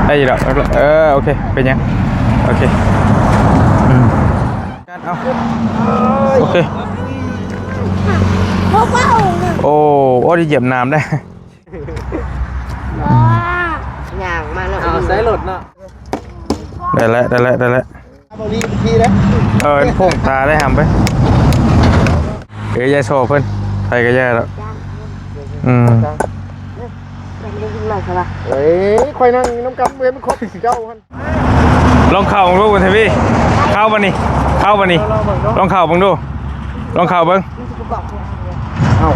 ໄດ້ຢູ່ດອກ. ເອີ ໂອເຄ ເປັນຫຍັງ? ໂອເຄ ອືມ ເອົາ ໂອເຄ. ໂອ້ ໂອ້ ໄດ້ຢຽບນ້ຳໄດ້. ຍ່າງມາເນາະ ເອົາໃສ່ລົດເນາະ. ໄດ້ແລ້ວ ໄດ້ແລ້ວ ໄດ້ແລ້ວ. ເອົາເບົາລີຂີ່ເດ້. ເອີ ໂພງຕາໄດ້ຫຳໄປ. ເອີ ຢ່າໂຊເພິ່ນ ໃຜກໍຢ່າດອກ. ອືມ ເອີຍ ຂ້ອຍນັ່ງນຳກັນເຫັນມັນຄົບເຈົ້າຫັ້ນ. ລອງເຂົ້າເບິ່ງດູ ບຸນທະວີ ເຂົ້າບັດນີ້ ເຂົ້າບັດນີ້. ລອງເຂົ້າເບິ່ງດູ ລອງເຂົ້າເບິ່ງ. ເອົາ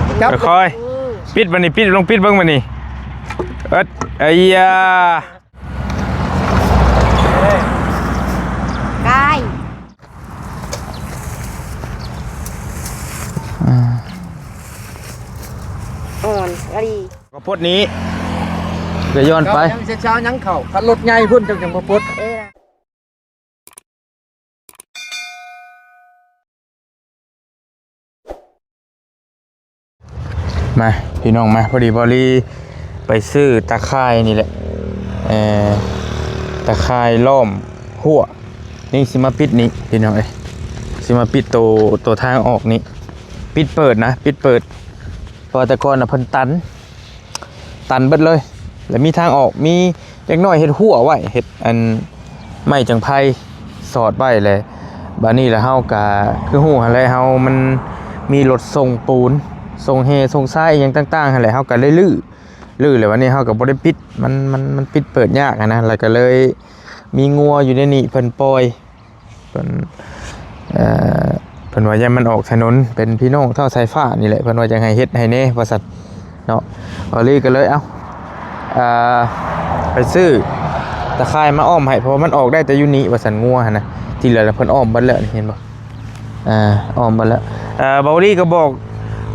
ຄ່ອຍ ປິດບັດນີ້ ປິດ ລອງປິດເບິ່ງບັດນີ້. ເອີ ໄອ້ຢາ ກາຍ ອ່ອນອີ່ຫຼີ. ກໍປົດນີ້ ກໍຍ້ອນໄປ. ເຊົ້າຍັງເຊົ້າຍັງເຂົ້າ ຄັນລົດໃຫຍ່ພຸ້ນ ເຈົ້າຈັ່ງບໍ່ປົດ. ເອີ ມາ ພີ່ນ້ອງມາ ພໍດີເບົາລີໄປຊື້ຕາຂ່າຍນີ້ແຫຼະ ເອີ ຕາຂ່າຍລ້ອມຮົ້ວນີ້ ຊິມາປິດນີ້ ພີ່ນ້ອງເອີຍ ຊິມາປິດໂຕ ໂຕທາງອອກນີ້ ປິດເປີດນະ ປິດເປີດ. ເພາະວ່າແຕ່ກ່ອນນະເພິ່ນຕັນ ຕັນເບິດເລີຍ ແລ້ວມີທາງອອກ ມີເດັກນ້ອຍເຮັດຮົ້ວໄວ້ ເຮັດອັນໄມ້ຈັງໄພສອດໄວ້ແຫຼະ. ບາດນີ້ລະເຮົາກະຄືຮູ້ຫັ້ນແຫຼະ ເຮົາມັນມີລົດສົ່ງປູນ ສົ່ງແຮ່ ສົ່ງຊາຍ ອີ່ຫຍັງຕ່າງໆຫັ້ນແຫຼະ ເຮົາກະໄດ້ຮື້ ຮື້ແລ້ວ ບາດນີ້ເຮົາກະບໍ່ໄດ້ປິດ ມັນ ມັນ ມັນປິດເປີດຍາກຫັ້ນນະ ແລ້ວກະເລີຍມີງົວຢູ່ໃນນີ້ ເພິ່ນປ່ອຍ ເພິ່ນ ເອີ ເພິ່ນວ່າຢ້ານມັນອອກຖະໜົນ ເປັນພີ່ນ້ອງທ້າວສາຍຟ້ານີ້ແຫຼະ ເພິ່ນວ່າຢາກໃຫ້ເຮັດໃຫ້ແດ່ວ່າຊັ້ນເນາະ. ເບົາລີກໍເລີຍ ເອົ້າ ເອີ ໄປຊື້ຕາຂ່າຍມາອ້ອມໃຫ້ ເພາະວ່າມັນອອກໄດ້ແຕ່ຢູ່ນີ້ວ່າຊັ້ນ ງົວຫັ້ນນະ. ທີ່ເຫຼືອລະເພິ່ນອ້ອມເບິດແລ້ວ ນີ້ເຫັນບໍ່ ອ້ອມເບິດແລ້ວ. ເບົາລີກໍບອກ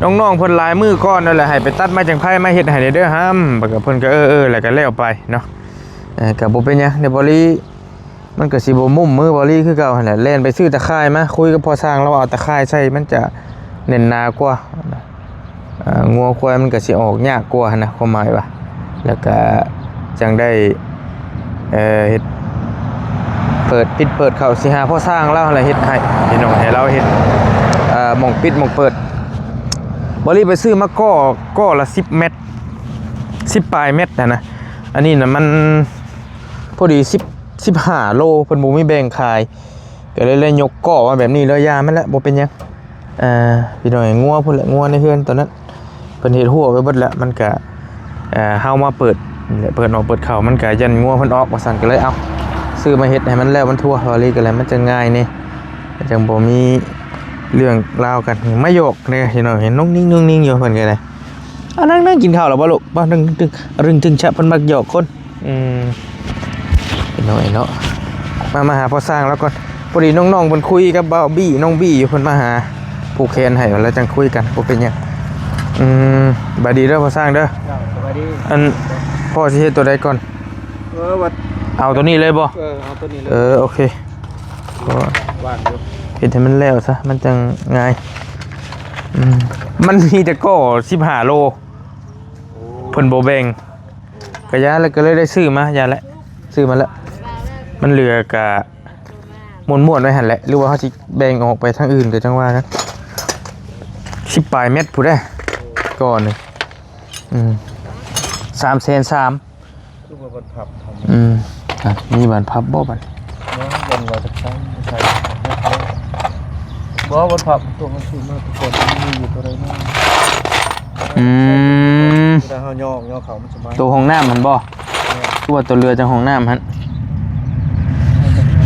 ນ້ອງໆເພິ່ນຫຼາຍມື້ກ່ອນນັ້ນແຫຼະ ໃຫ້ໄປຕັດໄມ້ຈັງໄພມາເຮັດໃຫ້ແດ່ເດີຫຳ ແລ້ວກໍເພິ່ນກໍເອີໆ ແລ້ວກໍແລ້ວໄປເນາະ. ກໍບໍ່ເປັນຫຍັງ ດຽວເບົາລີ ມັນກໍຊິບໍ່ໝຸ້ມມືເບົາລີຄືເກົ່າຫັ້ນແຫຼະ ແລ່ນໄປຊື້ຕາຂ່າຍມາ ຄຸຍກັບພໍ່ຊ່າງລາວວ່າເອົາຕາຂ່າຍໃສ່ມັນຈະແໜ້ນໜາກວ່າ ງົວຄວາຍມັນກໍຊິອອກຍາກກວ່າຫັ້ນນະ ຄວາມໝາຍວ່າ ແລ້ວກະຈັ່ງໄດ້ ເອີ ເຮັດ ເປີດ ປິດເປີດເຂົ້າ ຊິຫາພໍ່ຊ່າງລາວຫັ້ນແຫຼະເຮັດໃຫ້ ພີ່ນ້ອງ ໃຫ້ລາວເຮັດ ເອີ ໝ່ອງປິດໝ່ອງເປີດ. ເບົາລີໄປຊື້ມາກໍ ກໍລະສິບແມັດ ສິບປາຍແມັດຫັ້ນນະ ອັນນີ້ນະມັນ ພໍດີສິບ ສິບຫ້າໂລ ເພິ່ນບໍ່ມີແບ່ງຂາຍ ກໍເລີຍ ເລີຍຍົກກໍມາແບບນີ້ເລີຍ ຢ່າມັນແຫຼະ ບໍ່ເປັນຫຍັງ. ເອີ ພີ່ນ້ອງ ງົວພຸ້ນແຫຼະ ງົວໃນເຮືອນຕອນນັ້ນ ເພິ່ນເຮັດຮົ້ວໄວ້ເບິດແລ້ວ ມັນກະ ເອີ ເຮົາມາເປີດ ເປີດອອກເປີດເຂົ້າ ມັນກະຢ້ານງົວເພິ່ນອອກວ່າຊັ້ນ ກໍເລີຍເອົາ ຊື້ມາເຮັດໃຫ້ມັນແລ້ວມັນທົ່ວ ເວົ້າອີ່ຫຼີກໍແລ້ວ ມັນຈັ່ງງ່າຍແດ່ ມັນຈັ່ງບໍ່ມີເລື່ອງລາວກັນ. ມາຢອກແດ່ ພີ່ນ້ອງ ເຫັນນຸ້ງນິ້ງນຸ້ງນິ້ງຢູ່ ເພິ່ນກໍໄດ້ ເອົາ ນັ່ງ ນັ່ງກິນເຂົ້າແລ້ວບໍ່ລູກ? ບໍ່ ດຶງ ດຶງ ດຶງ ເພິ່ນມັກຢອກຄົນ. ອືມ ເປັນໜ້ອຍເນາະ ມາ ມາຫາພໍ່ຊ່າງລາວກ່ອນ. ພໍດີນ້ອງໆເພິ່ນຄຸຍກັບບ່າວບີ້ ນ້ອງບີ້ຢູ່ ເພິ່ນມາຫາຜູກແຂນໃຫ້ ແລ້ວຈັ່ງຄຸຍກັນ ບໍ່ເປັນຫຍັງ. ອືມ ບາຍດີເດີພໍ່ຊ່າງເດີ. ເຈົ້າ ສະບາຍດີ. ອັນ ພໍ່ຊິເຮັດຕົວໃດກ່ອນ? ເອີ ວ່າ ເອົາຕົວນີ້ເລີຍບໍ່? ເອີ ເອົາຕົວນີ້ເລີຍ. ເອີ ໂອເຄ ເພາະວ່າວ່າງຢູ່ ເຮັດໃຫ້ມັນແລ້ວຊະ ມັນຈັ່ງງ່າຍ. ອືມ ມັນມີແຕ່ກໍສິບຫ້າໂລ ເພິ່ນບໍ່ແບ່ງ ກະຢ່າແລ້ວ ກະເລີຍໄດ້ຊື້ມາ ຢ່າແຫຼະ ຊື້ມາແລ້ວ ມັນເຫຼືອກະມ້ວນໆໄວ້ຫັ້ນແຫຼະ ຫຼືວ່າເຮົາຊິແບ່ງອອກໄປທາງອື່ນກໍຈັ່ງວ່າກັນ. ສິບປາຍແມັດພຸ້ນເດ້ ກ້ອນໜຶ່ງ ອືມ ສາມແສນສາມ. ຄືວ່າບັນພັບ ອືມ ອ່ະ ມີບານພັບບໍ່ບັດ? ບໍ່ ຍັງວ່າຈະໃຊ້ ໃຊ້ ບໍ່ ບັນພັບຕົວມັນຊື້ມາແຕ່ກ່ອນ ມັນມີຢູ່ຕົວໃດເນາະ? ອືມ ເວລາເຮົາຍໍ ຍໍເຂົ້າມັນສະບາຍ. ຕົວຫ້ອງນ້ຳຫັ້ນບໍ່? ແມ່ນ. ຄືວ່າຕົວເຫຼືອຈາກຫ້ອງນ້ຳຫັ້ນ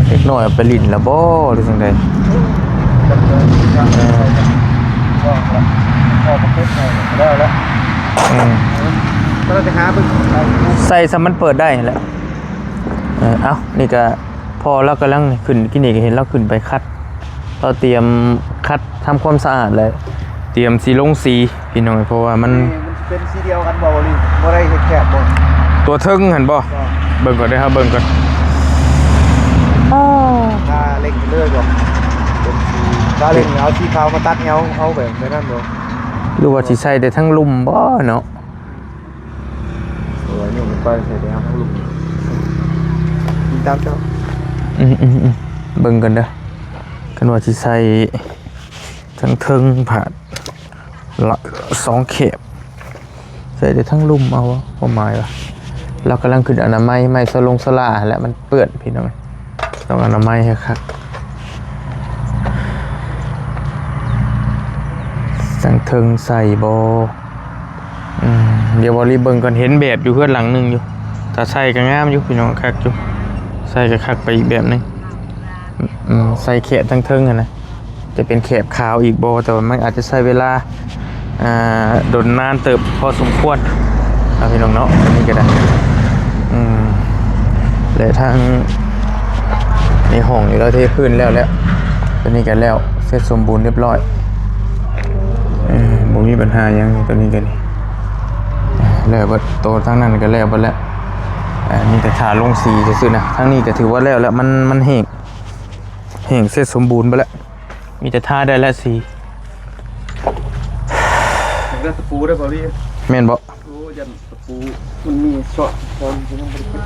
ເດັກນ້ອຍເອົາໄປຫຼິ້ນລະບໍ່ ຫຼືຈັ່ງໃດ? ເອີ ອືມ ກໍໄປຫາເບິ່ງ ໃສ່ຊຳມັນເປີດໄດ້ຫັ້ນແຫຼະ. ເອີ ເອົ້າ ນີ້ກະພໍ່ລາວກຳລັງຂຶ້ນ ກີ້ນີ້ກະເຫັນລາວຂຶ້ນໄປຂັດ ລາວຕຽມຂັດທຳຄວາມສະອາດ ແລະ ຕຽມຊິລົງສີພີ່ນ້ອງ ເພາະວ່າມັນ ມັນຊິເປັນສີດຽວກັນບໍ່ ຫຼືບໍ່ໄດ້ເຮັດແຄບບໍ່? ຕົວເທິງຫັ້ນບໍ່? ເບິ່ງກ່ອນເດີ ເຮົາເບິ່ງກ່ອນ. ຖ້າເລັ່ງເລີຍບໍ່? ເປັນສີ ຖ້າເລັ່ງເອົາສີຂາວມາຕັດ ເອົາ ເອົາແບບນັ້ນບໍ່? ຫຼືວ່າຊິໃສ່ແຕ່ທາງລຸ່ມບໍ່ເນາະ? ໂອ້ຍ ໂຍກໄປໃສ່ແຕ່ທາງລຸ່ມ. ຕາມເຈົ້າ. ອືມໆໆ ເບິ່ງກ່ອນເດີ ຄັນວ່າຊິໃສ່ທາງເທິງພາດລະສອງແຄບ ໃສ່ແຕ່ທາງລຸ່ມເອົາ ຄວາມໝາຍວ່າ ລາວກຳລັງຂຶ້ນອະນາໄມ ໄມ້ສະຫຼົງສະຫຼາຫັ້ນແຫຼະ ມັນເປື້ອນພີ່ນ້ອງ. ຕ້ອງອະນາໄມໃຫ້ຄັກ ທາງເທິງໃສ່ບໍ່? ອືມ ດຽວເວົ້າລີເບິ່ງກ່ອນ ເຫັນແບບຢູ່ເຮືອນຫຼັງໜຶ່ງຢູ່ ຖ້າໃສ່ກໍງາມຢູ່ພີ່ນ້ອງ ຄັກຢູ່ ໃສ່ກໍຄັກໄປອີກແບບໜຶ່ງ. ອືມ ໃສ່ແຄບທາງເທິງຫັ້ນນະ ຈະເປັນແຄບຂາວອີກບໍ່? ແຕ່ວ່າມັນອາດຈະໃຊ້ເວລາ ອ່າ ດົນນານເຕີບພໍສົມຄວນເນາະ ພີ່ນ້ອງເນາະ. ອັນນີ້ກໍໄດ້ ອືມ ແລະ ທາງໃນຫ້ອງນີ້ເຮົາເທພື້ນແລ້ວ ແລ້ວ ຕົວນີ້ກໍແລ້ວ ເສັດສົມບູນຮຽບຮ້ອຍ. ເອີ ບໍ່ມີບັນຫາຫຍັງ ຕົວນີ້ກໍດີ ແລ້ວເບິດ. ໂຕທາງນັ້ນກໍແລ້ວເບິດແລ້ວ ເອີ ມີແຕ່ຖ້າລົງສີຊື່ໆນະ. ທາງນີ້ກໍຖືວ່າແລ້ວແລ້ວ ມັນ ມັນແຫ້ງ ແຫ້ງເສັດສົມບູນເບິດແລ້ວ ມີແຕ່ທາໄດ້ແລ້ວສີ. ຢາກໄດ້ຕະປູໄດ້ບໍ່ລີ? ແມ່ນບໍ່? ໂອ້ ຢ້ານຕະປູມັນມີຊອກ ຕອນທີ່ຍັງບໍ່ໄດ້ເກັບ.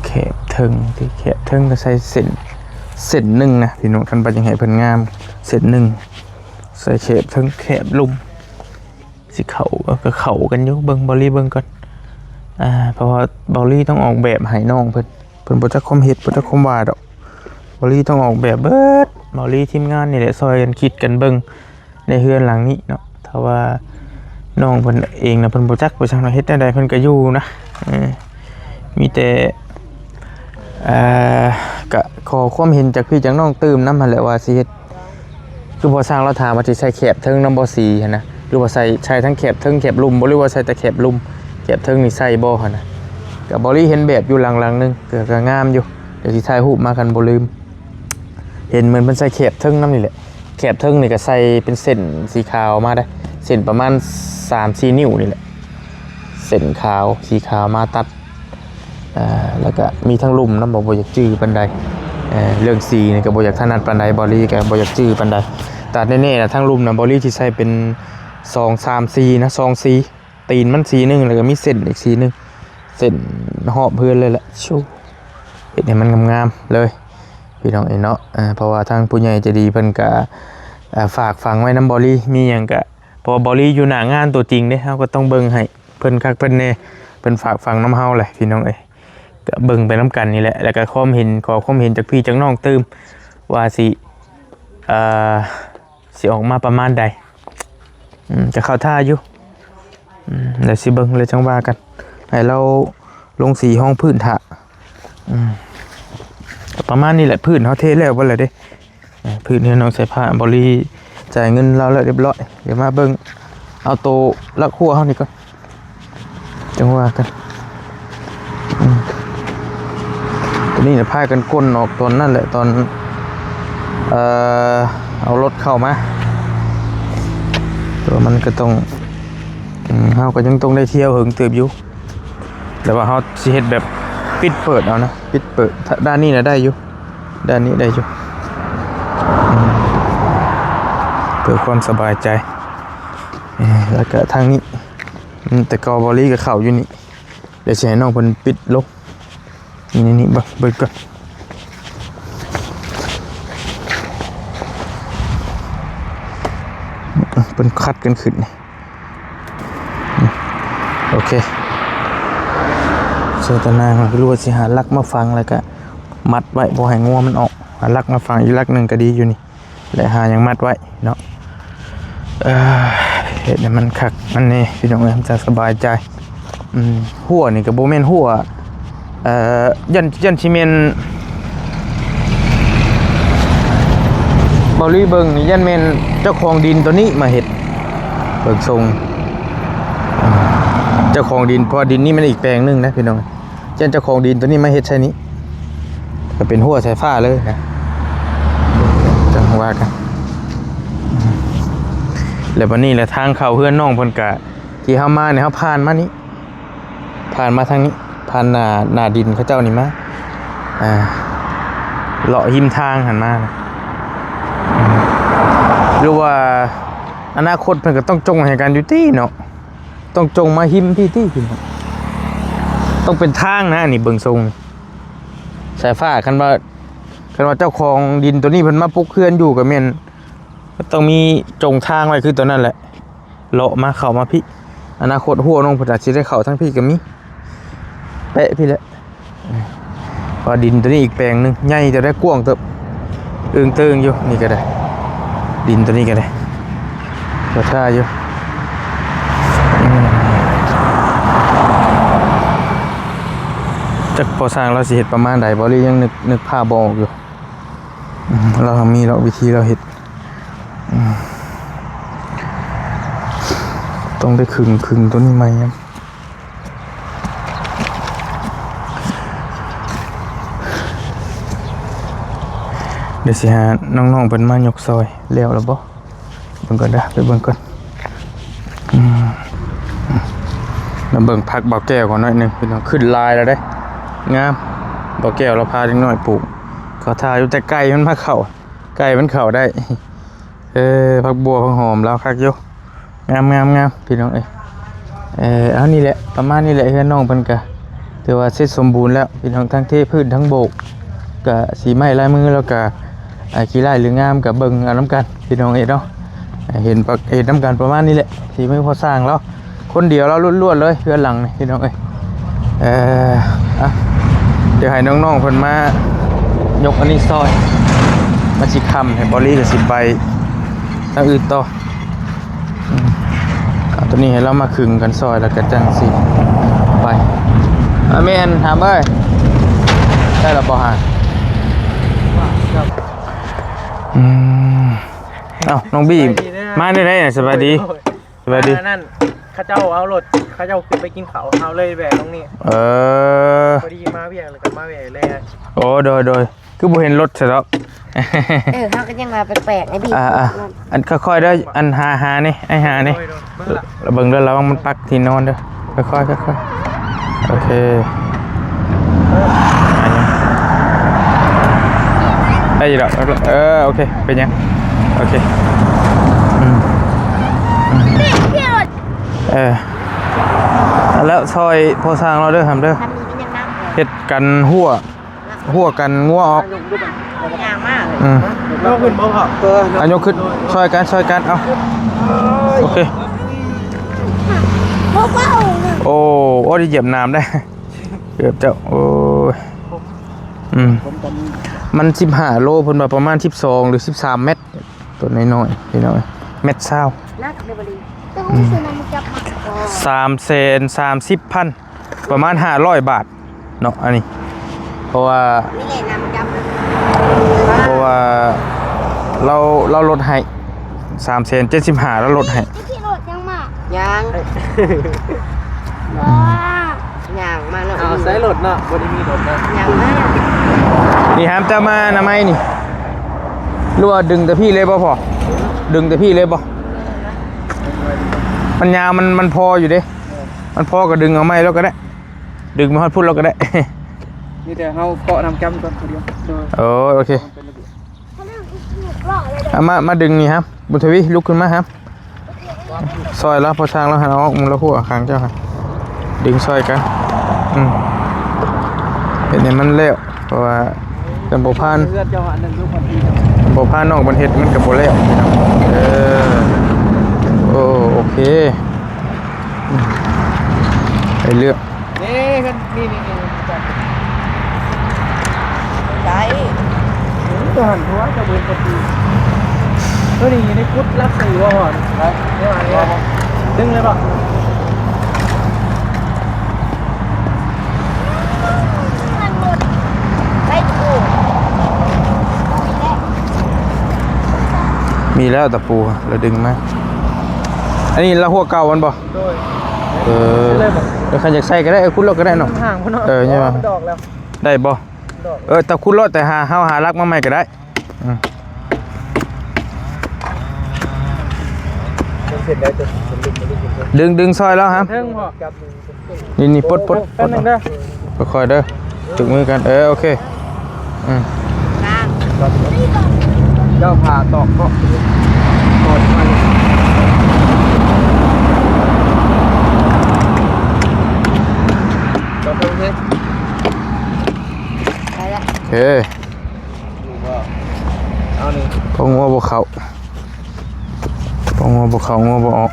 ແຄບເທິງຕິ ແຄບເທິງກໍໃສ່ເສັ້ນ ເສັ້ນໜຶ່ງນະພີ່ນ້ອງ ຄັນວ່າຢາກໃຫ້ເພິ່ນງາມ ເສັ້ນໜຶ່ງ ໃສ່ແຄບເທິງແຄບລຸ່ມ. ຊິເຂົ້າ ເອີ ກໍເຂົ້າກັນຢູ່ ເບິ່ງ ເບົາລີເບິ່ງກ່ອນ ອ່າ ເພາະວ່າເບົາລີຕ້ອງອອກແບບໃຫ້ນ້ອງເພິ່ນ ເພິ່ນບໍ່ຈັກຄວາມເຮັດ ບໍ່ຈັກຄວາມວ່າດອກ. ເບົາລີຕ້ອງອອກແບບເບິດ ເບົາລີທີມງານນີ້ແຫຼະ ຊ່ອຍກັນຄິດກັນເບິ່ງໃນເຮືອນຫຼັງນີ້ເນາະ. ຖ້າວ່ານ້ອງເພິ່ນເອງນະ ເພິ່ນບໍ່ຈັກວ່າຈັ່ງໃດ ເຮັດແນວໃດເພິ່ນກໍຢູ່ນະ ເອີ ມີແຕ່ ເອີ ກະຂໍຄວາມເຫັນຈາກພີ່ຈາກນ້ອງຕື່ມນຳຫັ້ນແຫຼະ ວ່າຊິເຮັດ ຄືພໍ່ຊ່າງລາວຖາມວ່າຊິໃສ່ແຄບເທິງນຳບໍ່ ສີຫັ້ນນະ ຫຼືວ່າໃສ່ ໃສ່ທັງແຄບເທິງແຄບລຸ່ມບໍ່ ຫຼືວ່າໃສ່ແຕ່ແຄບລຸ່ມ ແຄບເທິງນີ້ໃສ່ບໍ່ຫັ້ນນະ. ກະເບົາລີເຫັນແບບຢູ່ຫຼັງໆໜຶ່ງ ກະ ກະງາມຢູ່ ດຽວຊິຖ່າຍຮູບມາ ຄັນບໍ່ລືມ. ເຫັນເໝືອນເພິ່ນໃສ່ແຄບເທິງນຳນີ້ແຫຼະ ແຄບເທິງນີ້ກະໃສ່ເປັນເສັ້ນສີຂາວມາໄດ໋ ເສັ້ນປະມານສາມສີ່ນິ້ວນີ້ແຫຼະ ເສັ້ນຂາວ ສີຂາວມາຕັດ ເອີ ແລ້ວກະມີທາງລຸ່ມນຳ ບໍ່ ບໍ່ຢາກຈື່ປານໃດ ເອີ ເລື່ອງສີນີ້ກໍບໍ່ຢາກຖະໜັດປານໃດ ເບົາລີກໍບໍ່ຢາກຈື່ປານໃດ. ແຕ່ແນ່ໆນະ ທາງລຸ່ມນະ ເບົາລີຊິໃສ່ເປັນສອງ ສາມ ສີ່ນະ ສອງສີ ຕີນມັນສີໜຶ່ງ ແລ້ວກໍມີເສັ້ນອີກສີໜຶ່ງ ເສັ້ນຮອບເຮືອນເລີຍແຫຼະ ຊູ ເຮັດໃຫ້ມັນງາມໆເລີຍ ພີ່ນ້ອງເອີຍເນາະ. ເອີ ເພາະວ່າທາງຜູ້ໃຫຍ່ໃຈດີເພິ່ນກະ ເອີ ຝາກຝັງໄວ້ນຳເບົາລີ ມີຫຍັງກະ ເພາະວ່າເບົາລີຢູ່ໜ້າງານຕົວຈິງເດ້ ເຮົາກໍຕ້ອງເບິ່ງໃຫ້ເພິ່ນຄັກເພິ່ນແນ່ ເພິ່ນຝາກຝັງນຳເຮົາແຫຼະ ພີ່ນ້ອງເອີຍ. ກໍເບິ່ງໄປນຳກັນນີ້ແຫຼະ ແລ້ວກໍຄວາມເຫັນ ຂໍຄວາມເຫັນຈາກພີ່ຈາກນ້ອງຕື່ມ ວ່າຊິ ເອີ ຊິອອກມາປະມານໃດ ອືມ ກໍເຂົ້າທ່າຢູ່ ອືມ ແລ້ວຊິເບິ່ງ ແລ້ວຈັ່ງວ່າກັນ ໃຫ້ລາວລົງສີຮອງພື້ນຖ້າ ອືມ ປະມານນີ້ແຫຼະ ພື້ນເຮົາເທແລ້ວເບິດແລ້ວເດ້ ເອີ ພື້ນເຮືອນນ້ອງສາຍຟ້າ ເບົາລີຈ່າຍເງິນລາວແລ້ວຮຽບຮ້ອຍ ດຽວມາເບິ່ງເອົາໂຕຫຼັກຮົ້ວເຮົານີ້ກ່ອນ ຈັ່ງວ່າກັນ ອືມ ຕົວນີ້ນະ ພາກັນກົ້ນອອກຕອນນັ້ນແຫຼະ ຕອນ ເອີ ເອົາລົດເຂົ້າມາ ແຕ່ວ່າມັນກໍຕ້ອງ ອືມ ເຮົາກໍຍັງຕ້ອງໄດ້ທ່ຽວເຫິງເຕີບຢູ່ ແຕ່ວ່າເຮົາຊິເຮັດແບບປິດເປີດເອົານະ ປິດເປີດ ດ້ານນີ້ນະໄດ້ຢູ່ ດ້ານນີ້ໄດ້ຢູ່ ອືມ ເພື່ອຄວາມສະບາຍໃຈ ເອີ ແລ້ວກະທາງນີ້ ອືມ ແຕ່ເກົ່າເບົາລີກໍເຂົ້າຢູ່ນີ້ ດຽວຊິໃຫ້ນ້ອງເພິ່ນປິດລົງ ນີ້ໆໆ ເບິ່ງ ເບິ່ງກ່ອນ ເພິ່ນຂັດກັນຂຶ້ນນີ້ ໂອເຄ ເສຍຕານາງ ຫຼືວ່າຊິຫາຫຼັກມາຝັງ ແລ້ວກະມັດໄວ້ ບໍ່ໃຫ້ງົວມັນອອກ ຫາຫຼັກມາຝັງອີກຫຼັກໜຶ່ງກໍດີຢູ່ນີ້ ແລະ ຫາຫຍັງມັດໄວ້ເນາະ ເອີ ເຮັດໃຫ້ມັນຄັກມັນແນ່ ພີ່ນ້ອງເອີຍ ມັນຈະສະບາຍໃຈ. ອືມ ຮົ້ວນີ້ກໍບໍ່ແມ່ນຮົ້ວ ເອີ ຢ້ານ ຢ້ານຊິແມ່ນ ເບົາລີເບິ່ງນີ້ ຢ້ານແມ່ນເຈົ້າຂອງດິນໂຕນີ້ມາເຮັດ ເບິ່ງຊົງ ເຈົ້າຂອງດິນ ເພາະວ່າດິນນີ້ມັນອີກແປງໜຶ່ງນະ ພີ່ນ້ອງ. ເຊັ່ນເຈົ້າຂອງດິນຕົວນີ້ມາເຮັດໃສ່ນີ້ ກໍເປັນຮົ້ວສາຍຟ້າເລີຍນະ ຈັ່ງວ່າກັນ. ແລ້ວບັດນີ້ແຫຼະ ທາງເຂົ້າເຮືອນນ້ອງເພິ່ນກະ ທີ່ເຮົາມານີ້ ເຮົາຜ່ານມານີ້ ຜ່ານມາທາງນີ້ ຜ່ານໜ້າ ໜ້າດິນເຂົາເຈົ້ານີ້ມາ ອ່າ ເລາະຮິມທາງຫັ້ນມານະ ຫຼືວ່າອະນາຄົດເພິ່ນກໍຕ້ອງຈົ່ງໃຫ້ກັນຢູ່ຕິເນາະ. ຕ້ອງຈົ່ງມາຮິມພີ້ຕິ ພີ່ນ້ອງ. ຕ້ອງເປັນທາງນະ ອັນນີ້ເບິ່ງຊົງ ສາຍຟ້າ. ຄັນວ່າ ຄັນວ່າເຈົ້າຂອງດິນໂຕນີ້ເພິ່ນມາປຸກເຮືອນຢູ່ ກໍແມ່ນຕ້ອງມີຈົ່ງທາງໄວ້ຄືໂຕນັ້ນແຫຼະ. ເລາະມາ ເຂົ້າມາພີ້. ອະນາຄົດຮົ້ວນ້ອງເພິ່ນອາດຊິໄດ້ເຂົ້າທາງພີ້ກໍມີ. ແປະພີ້ແຫຼະ. ເພາະວ່າດິນໂຕນີ້ອີກແປງໜຶ່ງ ໃຫຍ່ ແຕ່ໄດ້ກວ້າງເຕີບ ເອີງເຕີງຢູ່. ນີ້ກໍໄດ້ ດິນໂຕນີ້ກໍໄດ້ ເຂົ້າທ່າຢູ່. ອືມ ຈັກພໍ່ຊ່າງລາວຊິເຮັດປະມານໃດບໍ່ ຫຼືຍັງນຶກ ນຶກພາບບໍ່ອອກຢູ່. ອືມ ລາວມີແລ້ວ ວິທີລາວເຮັດ. ອືມ ຕ້ອງໄດ້ຄຶງ ຄຶງໂຕນີ້ໃໝ່. ດຽວຊິຫານ້ອງໆເພິ່ນມາຍົກຊ່ອຍ. ແລ້ວລະບໍ່? ເບິ່ງກ່ອນເດີ ໄປເບິ່ງກ່ອນ. ອືມ ມາເບິ່ງຜັກບ່າວແກ້ວກ່ອນໜ້ອຍໜຶ່ງ ພີ່ນ້ອງ. ຂຶ້ນຫຼາຍແລ້ວເດ້ ງາມ. ບ່າວແກ້ວລາວພາເດັກນ້ອຍປູກ ເຂົ້າທ່າຢູ່. ແຕ່ໄກ່ມັນມາເຂົ້າ ໄກ່ມັນເຂົ້າໄດ້. ເອີ ຜັກບົ່ວ ຜັກຫອມລາວຄັກຢູ່. ງາມໆໆ ພີ່ນ້ອງເອີຍ. ເອີ ເອົາ ນີ້ແຫຼະ ປະມານນີ້ແຫຼະ. ເຮືອນນ້ອງເພິ່ນກະຖືວ່າເສັດສົມບູນແລ້ວ ພີ່ນ້ອງ. ທັງເທພື້ນ ທັງໂບກ ກະສີໄມ້ລາຍມື ແລ້ວກະ ອ່າ ຂີ້ຮ້າຍຫຼືງາມ ກະເບິ່ງເອົານຳກັນ ພີ່ນ້ອງເອີຍເນາະ. ເຫັນປະ ເຫັນນຳກັນປະມານນີ້ແຫຼະ ສີມືພໍ່ຊ່າງລາວ. ຄົນດຽວລາວລ້ວນໆເລີຍ ເຮືອນຫຼັງນີ້ ພີ່ນ້ອງເອີຍ. ເອີ ອ່ະ ດຽວໃຫ້ນ້ອງໆເພິ່ນມາຍົກອັນນີ້ຊ່ອຍ. ມັນຊິຄ່ຳ ໃຫ້ບໍລີກໍຊິໄປທາງອື່ນຕໍ່. ອືມ ເອົາໂຕນີ້ໃຫ້ລາວມາຄຶງກັນຊ່ອຍ ແລ້ວກໍຈັ່ງຊິໄປ. ອາ ແມ່ນ ຖາມເອີຍ ໄດ້ແລ້ວບໍ່ຫາ? ອືມ ເອົ້າ ນ້ອງບີ ສະບາຍດີເດີ ມາໄດ້ໄດ໋? ສະບາຍດີ. ໂດຍ ສະບາຍດີ. ອັນນັ້ນ ເຂົາເຈົ້າເອົາລົດ ເຂົາເຈົ້າຂຶ້ນໄປກິນເຂົ້າ ເຮົາເລີຍແວ່ລົງນີ້. ເອີ ພໍດີມາວຽກ ແລ້ວກໍມາແວ່ເລີຍ. ໂອ້ ໂດຍໆ ຄືບໍ່ເຫັນລົດຊະດອກ. ເອີ ເຮົາກໍຍັງວ່າແປກໆ ໄອ້ບີ. ອ່າໆ ອັນຄ່ອຍໆເດີ ອັນຫາ ຫານີ້ ໄອ້ຫານີ້. ໂດຍໆ ເບິ່ງລະ ລະວັງມັນປັກທີ່ນອນເດີ. ຄ່ອຍໆ ຄ່ອຍໆ. ໂອເຄ ໄດ້ຢູ່ດອກ. ເອີ ໂອເຄ ເປັນຫຍັງ? ໂອເຄ ອືມ ອືມ ເອີ ແລ້ວຊ່ອຍພໍ່ຊ່າງລາວເດີ ຫຳເດີ ເຮັດກັນຮົ້ວ ຮົ້ວກັນງົວອອກ. ຍ່າງມາ ອືມ ເອົາຂຶ້ນບໍ່? ເອີ ເອົາຍົກຂຶ້ນ ຊ່ອຍກັນ ຊ່ອຍກັນ ເອົາ ໂອເຄ. ໂອ້ ໂອ້ ໄດ້ຢຽບນ້ຳໄດ໋ ເກືອບເຈົ້າ ໂອ້ຍ. ອືມ ມັນສິບຫ້າໂລ ເພິ່ນວ່າປະມານສິບສອງ ຫຼື ສິບສາມແມັດ ຕົວນ້ອຍໆ ພີ່ນ້ອງ ແມັດຊາວ. ອືມ ສາມແສນສາມສິບພັນ ປະມານຫ້າຮ້ອຍບາດເນາະ ອັນນີ້ ເພາະວ່າ ເພາະວ່າລາວ ລາວລົດໃຫ້ ສາມແສນເຈັດສິບຫ້າ ລາວລົດໃຫ້. ຂີ່ລົດຍັງມາ ຍັງ ວ້າ ຍ່າງມາເນາະ. ເອົາໃສ່ລົດເນາະ ບໍ່ໄດ້ມີລົດເນາະ ຍ່າງມາ. ນີ້ຫາມ ເຈົ້າມາອະນາໄມນີ້ ຫຼືວ່າດຶງແຕ່ພີ້ເລີຍບໍ່ພໍ່? ດຶງແຕ່ພີ້ເລີຍບໍ່? ມັນຍາວ ມັນ ມັນພໍຢູ່ເດ້ ມັນພໍກໍດຶງເອົາໃໝ່ແລ້ວກໍໄດ້ ດຶງມາຮອດພຸ້ນແລ້ວກໍໄດ້. ມີແຕ່ເຮົາເກາະນ້ຳຈ້ຳກ່ອນຜູ້ດຽວ. ໂດຍ ໂອ້ຍ ໂອເຄ. ເອົາມາ ມາດຶງນີ້ຫາ ບຸນທະວີ ລຸກຂຶ້ນມາຫາ ຊ່ອຍລາວ ພໍ່ຊ່າງລາວຫັ້ນ ເອົາອອກ ລາວຫົວຂ້າງເຈົ້າຫັ້ນ ດຶງຊ່ອຍກັນ. ອືມ ເຮັດໃຫ້ມັນແລ້ວ ເພາະວ່າຄັນບໍ່ຜ່ານ ເຮືອນເຈົ້າອັນໜຶ່ງຢູ່ພັນປີ ບໍ່ຜ່ານນ້ອງເພິ່ນເຮັດ ມັນກໍບໍ່ແລ້ວ. ເອີ ໂອ້ ໂອເຄ ໄດ້ເລື່ອງ. ນີ້ ນີ້ ນີ້ ນີ້ ໃສ່ ອືມ ຕົວຫັ້ນຕົວະ ເຈົ້າບໍ່ເຫັນກະຕີ ຕົວນີ້ຢູ່ໃນກຸດຫຼັກສີ່ບໍ່? ຮອດ ໄດ້ ໄດ້ວ່າ ດຶງເລີຍບໍ່? ໄປ ໂອ້ ມີແລ້ວຕະປູ ລະດຶງມາ. ອັນນີ້ລະຫົວເກົ່າມັນບໍ່? ໂດຍ ເອີ ເລີຍບໍ່? ແລ້ວຄັນຢາກໃສ່ກໍໄດ້ ເອີ ຂຸດໂລດກໍໄດ້ເນາະ ມັນຫ່າງພຸ້ນເນາະ. ເອີ ຍັງວ່າ ມັນດອກແລ້ວ ໄດ້ບໍ່? ດອກ ເອີ ແຕ່ຂຸດໂລດ ແຕ່ຫາ ເຮົາຫາຫຼັກມາໃໝ່ກໍໄດ້. ອືມ ເສັ້ນໃດຕົວ ດຶງ ດຶງຊ່ອຍແລ້ວຫາ ເທິງບໍ່? ນີ້ ນີ້ ປົດ ປົດ ປົດ ແປັບໜຶ່ງເດີ ຄ່ອຍໆເດີ ຈົກມືກັນ ເອີ ໂອເຄ ອືມ ເຈົ້າຜ່າຕອກເກາະ ຕອກໄປ ໂອ້ ເອີ ເອົານີ້ ພໍງົວບໍ່ເຂົ້າ ພໍງົວບໍ່ເຂົ້າ ງົວບໍ່ອອກ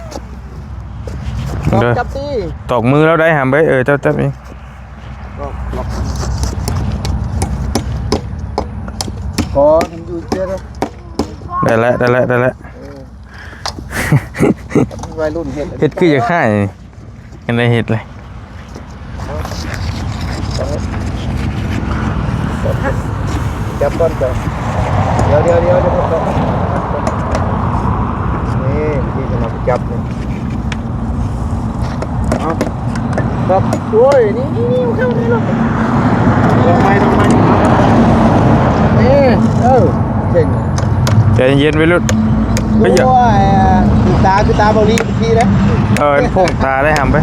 ເດີ ຈັບຕີ ຕອກມືລາວໄດ້ຫຳເອີຍ ເອີ ເຈົ້າຈັບເອງ ກໍມັນຢູ່ເທື່ອເດີ ໄດ້ແລ້ວ ໄດ້ແລ້ວ ໄດ້ແລ້ວ ເອີ ໄວລຸ້ນເຮັດ ເຮັດຄືຢາກໃຫ້ ຍັງໄດ້ເຮັດເລີຍ ຈັບກ່ອນ ຈັບ ດຽວ ດຽວ ດຽວ ດຽວ ນີ້ ທີ່ຈະມາຈັບນີ້ ເອົາ ຄັບ ໂອ້ຍ ນີ້ ນີ້ ນີ້ ເຂົ້ານີ້ລູກ ລົງໄປ ລົງໄປ ນີ້ ເອີ ເກັ່ງ ໃຈເຢັນໄວລຸ້ນ ໂອ້ຍ ຄືຕາ ຄືຕາເກົາຫຼີ ເມື່ອກີ້ເດ້ ເອີ ໂພງຕາໄດ້ຫຳໄປ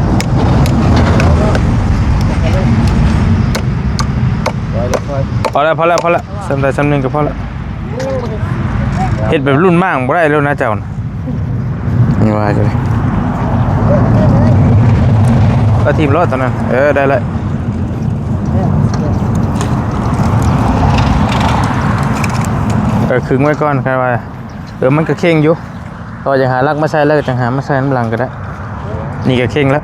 ພໍແລ້ວ ພໍແລ້ວ ພໍແລ້ວ ສ່ຳໃດສ່ຳໜຶ່ງກໍພໍແລ້ວ ເຮັດແບບລຸ້ນມ້າງບໍ່ໄດ້ແລ້ວນະເຈົ້ານະ ນີ້ວ່າຈັ່ງໃດ ເອົາຖິ້ມໂລດຕອນນັ້ນ ເອີ ໄດ້ແລ້ວ ເອີ ຄຶງໄວ້ກ່ອນ ຄັນວ່າ ເອີ ມັນກໍເຄັ່ງຢູ່ ເພາະວ່າຢາກຫາຫຼັກມາໃສ່ ແລ້ວກໍຈັ່ງຫາມາໃສ່ນຳຫຼັງກໍໄດ້ ນີ້ກໍເຄັ່ງແລ້ວ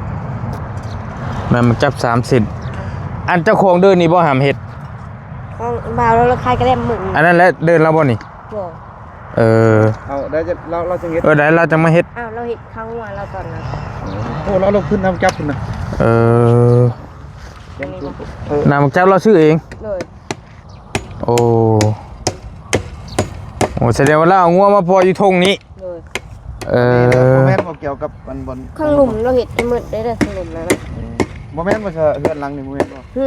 ແມ່ນມັນຈັບສາມເສັ້ນ ອັນເຈົ້າຂອງເດີ່ນນີ້ບໍ່ຫາມເຮັດ ຂອງບ່າວລາວຂາຍກະແລັມມື້ ອັນນັ້ນແຫຼະເດີ່ນລາວບໍ່ນີ້ ບໍ່ ເອີ ເອົາໄດ້ລາວ ລາວຈັ່ງເຮັດ ເອີ ໄດ້ລາວຈັ່ງມາເຮັດ ອ້າວ ລາວເຮັດຂ້າງຫົວລາວຕອນນັ້ນ ໂອ້ ລາວລົງທຶນນຳຈັບພຸ້ນນະ ເອີ ນຳຈັບລາວຊື້ເອງ ໂດຍ ໂອ້ ໂອ້ ສະແດງວ່າລາວເອົາງົວມາປ່ອຍຢູ່ທົ່ງນີ້ ໂດຍ ເອີ ບໍ່ແມ່ນບໍ່ກ່ຽວກັບອັນບ່ອນ ຂ້າງລຸ່ມລາວເຮັດໃຫ້ໝົດເດ້ ຂ້າງລຸ່ມນັ້ນນະ ບໍ່ແມ່ນບໍ່ຊະ ເຮືອນຫຼັງນີ້ບໍ່ແມ່ນບໍ່ ຫື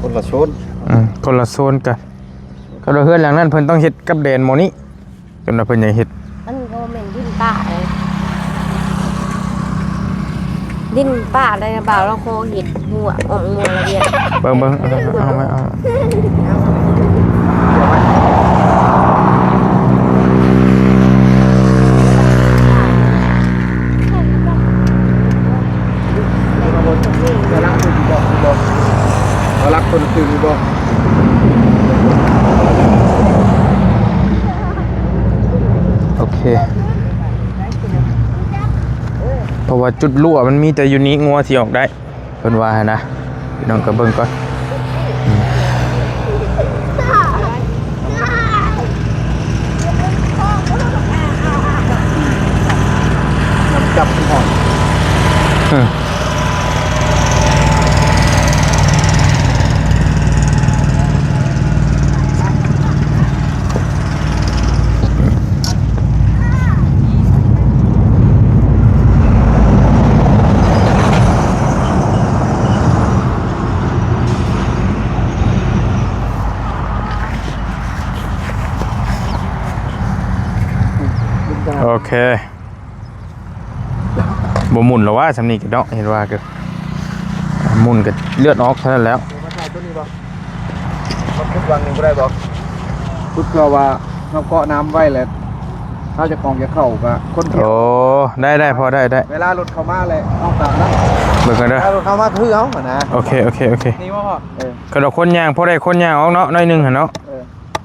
ຄົນລະໂຊນ ອືມ ຄົນລະໂຊນກັນ ຄັນວ່າເຮືອນຫຼັງນັ້ນເພິ່ນຕ້ອງເຮັດກັບແດນໝໍນີ້ ຈົນວ່າເພິ່ນຢາກເຮັດ ມັນບໍ່ແມ່ນດິນປ່າເດ້ ດິນປ່າໄດ້ບ່າວລາວຂໍເຮັດຫົວອອກງົວລະວຽນ ເບິ່ງ ເບິ່ງ ເອົາ ເອົາ ເອົາ ເອົາ ເອົາຫຼັກຄົນອື່ນບໍ່ ໂອເຄ ເພາະວ່າຈຸດຮົ່ວມັນມີແຕ່ຢູ່ນີ້ ງົວຊິອອກໄດ້ ເພິ່ນວ່າຫັ້ນນະ ພີ່ນ້ອງກໍເບິ່ງກ່ອນ ຈັບມັນອ່ອນ ອືມ ໂອເຄ ບໍ່ໝຸ່ນແລ້ວຫວາ ຊ່ຳນີ້ກໍເນາະ ເຫັນວ່າກໍໝຸ່ນກໍເລືອດອອກເທົ່ານັ້ນແລ້ວ ມາເຂົ້າຕົວນີ້ບໍ່? ມາຂຸດວັງນີ້ບໍ່ໄດ້ບໍ່? ຂຸດເພື່ອວ່າເຮົາເກາະນ້ຳໄວ້ແລ້ວ ເຮົາເຈົ້າຂອງຈະເຂົ້າກໍຄົນທຽວ ໂອ້ ໄດ້ ໄດ້ ພໍໄດ້ ໄດ້ ເວລາລົດເຂົ້າມາແລ້ວເຮົາກໍນັ້ນ ເບິ່ງກັນເດີ ເວລາລົດເຂົ້າມາຄືເຮົາຫັ້ນນະ ໂອເຄ ໂອເຄ ໂອເຄ ນີ້ບໍ່ພໍ່? ເອີ ກະດອກຄົນຍ່າງ ພໍໄດ້ຄົນຍ່າງອອກເນາະ ໜ້ອຍໜຶ່ງຫັ້ນເນາະ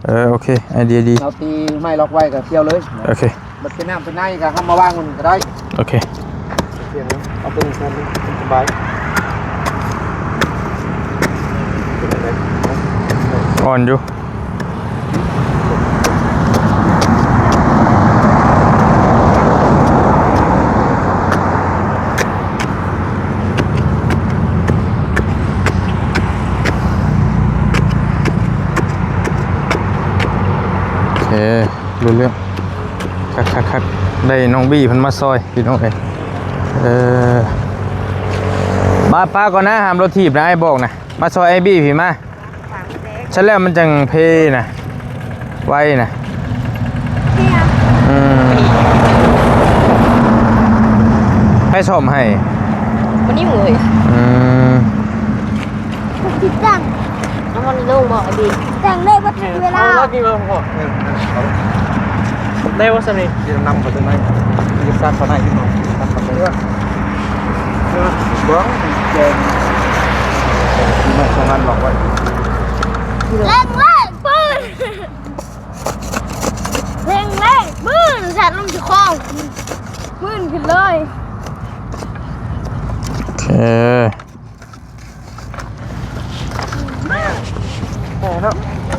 ເອີ ເອີ ໂອເຄ ໄອເດຍດີ ເຮົາຕີໄມ້ລັອກໄວ້ກໍທ່ຽວເລີຍ ໂອເຄ ບັດເປັນນ້ຳເປັນໃນກໍເຮົາມາວາງມັນກໍໄດ້ ໂອເຄ ເອົາຕົວນີ້ແທນ ມັນສະບາຍ ອ່ອນຢູ່ ໂອເຄ ຮູ້ເລື່ອງ ຄັກໆໆ ໄດ້ນ້ອງບີເພິ່ນມາຊ່ອຍ ພີ່ນ້ອງເອີຍ ເອີ ມາ ປ້າກ່ອນນະ ຫ້າມລົດຖີບນະ ອ້າຍບອກນະ ມາຊ່ອຍອ້າຍບີພີ້ມາ ສາມແສນ ຊັ້ນແລ້ວມັນຈັ່ງເພນະ ໄວນະ ເພຫຍັງ? ອືມ ໃຜສ້ອມໃຫ້? ບໍ່ນີ້ເອີຍ ອືມ ຕິດຕັ້ງ ນ້ຳມັນລົງບໍ່ອ້າຍບີ? ຕັ້ງໄດ້ເບິດທຸກເວລາ ເອົາລັດນີ້ມາພໍ ເອີ ໄດ້ບໍ່ຊ່ຳນີ້? ທີ່ນຳເຂົ້າໄປໃນ ທີ່ຊັກເຂົ້າໃນ ທີ່ນຳເຂົ້າໄປ ເອີ ເບິ່ງແກງ ແມ່ສອງອັນລັອກໄວ້ ເລັ່ງເລີຍ ປືນ ເລັ່ງເລີຍ ປືນ ສັດລົງຈາກຄອງ ປືນຂຶ້ນເລີຍ ໂອເຄ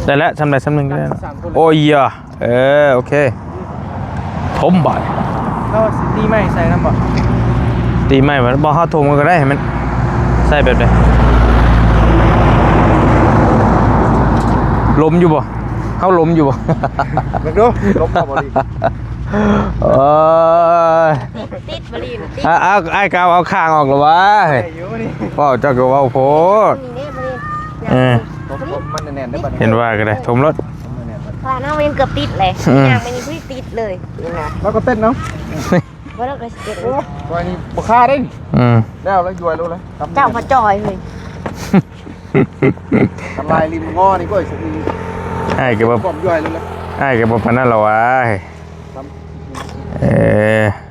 ໄດ້ແລ້ວ ຊຳໃດຊຳໜຶ່ງກໍໄດ້ແລ້ວ ໂອ້ຍ ເອີ ໂອເຄ ຖົມບາດ ເຮົາຊິຕີໄມ້ໃສ່ນຳບໍ່? ຕີໄມ້ບໍ່? ບໍ່ ເຮົາຖົມກໍໄດ້ ໃຫ້ມັນໃສ່ແບບໃດ? ລົມຢູ່ບໍ່? ເຮົາລົມຢູ່ບໍ່? ເບິ່ງດູ ລົມບໍ່ດີ ໂອ້ຍ ຕິດບໍ່ລີນ ຕິດ ອ່າ ອ້າຍກໍເອົາ ເອົາຂ້າງອອກແລ້ວວະ ໄດ້ຢູ່ນີ້ ເວົ້າເຈົ້າກໍເວົ້າໂພດ ນີ້ເດ້ບໍ່ລີນ ເອີ ຖົມ ຖົມມັນແໜ້ນໆເດີບັດນີ້ ເຫັນວ່າກໍໄດ້ ຖົມໂລດ ຖົມແໜ້ນໆ ຂະໜາດນ້ອງຍັງເກືອບຕິດເລີຍ ອືມ ຍ່າງໄປນີ້ບໍ່ໄດ້ຕິດເລີຍ ນີ້ນະ ລາວກໍເຕັ້ນເນາະ ບໍ່ ລາວກໍຊິເຕັ້ນ ໂອ້ ຂ້ອຍນີ້ບໍ່ຄາເດ້ ອືມ ແລ້ວ ແລ້ວຢວຍໂລດເລີຍ ເຈົ້າພະຈ່ອຍເຮີ້ຍ ທຳລາຍລິມງໍນີ້ ໂອ້ຍ ອ້າຍກໍບໍ່ ຄວາມຍ່ອຍເລີຍ ອ້າຍກໍບໍ່ປານນັ້ນລະວະ ເອີ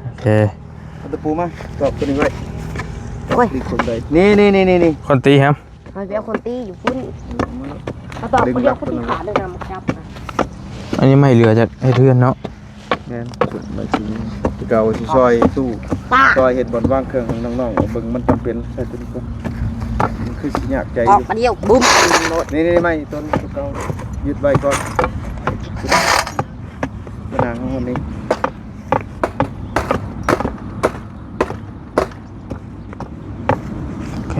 ໂອເຄ ເອົາຕະປູມາຕອກຕົວນີ້ໄວ້ ໂອ້ຍ ນີ້ ນີ້ ນີ້ ນີ້ ຄົນຕີຫຳ ເຮົາໄປເອົາຄົນຕີຢູ່ພຸ້ນ ເອົາຕອກຄົນດຽວ ຄົນຕີຂາດເລີຍນະ ມາຈັບນະ ອັນນີ້ໄມ້ເຫຼືອຈາກເຮັດເຮືອນເນາະ ແມ່ນ ໄມ້ຊິ ແຕ່ເກົ່າຊິຊ່ອຍຕູ້ ຊ່ອຍເຮັດບ່ອນວາງເຄື່ອງໃຫ້ນ້ອງໆ ເບິ່ງມັນຈຳເປັນ ໃສ່ຕົວນີ້ກ່ອນ ມັນຄືຊິຍາກໃຈຢູ່ ຕອກບາດດຽວ ບຸ້ມ ນີ້ ນີ້ ໄມ້ຕົວນີ້ຕົວເກົ່າ ຍຶດໄວ້ກ່ອນ ຂະໜາດຂອງມັນນີ້ ໂອເຄ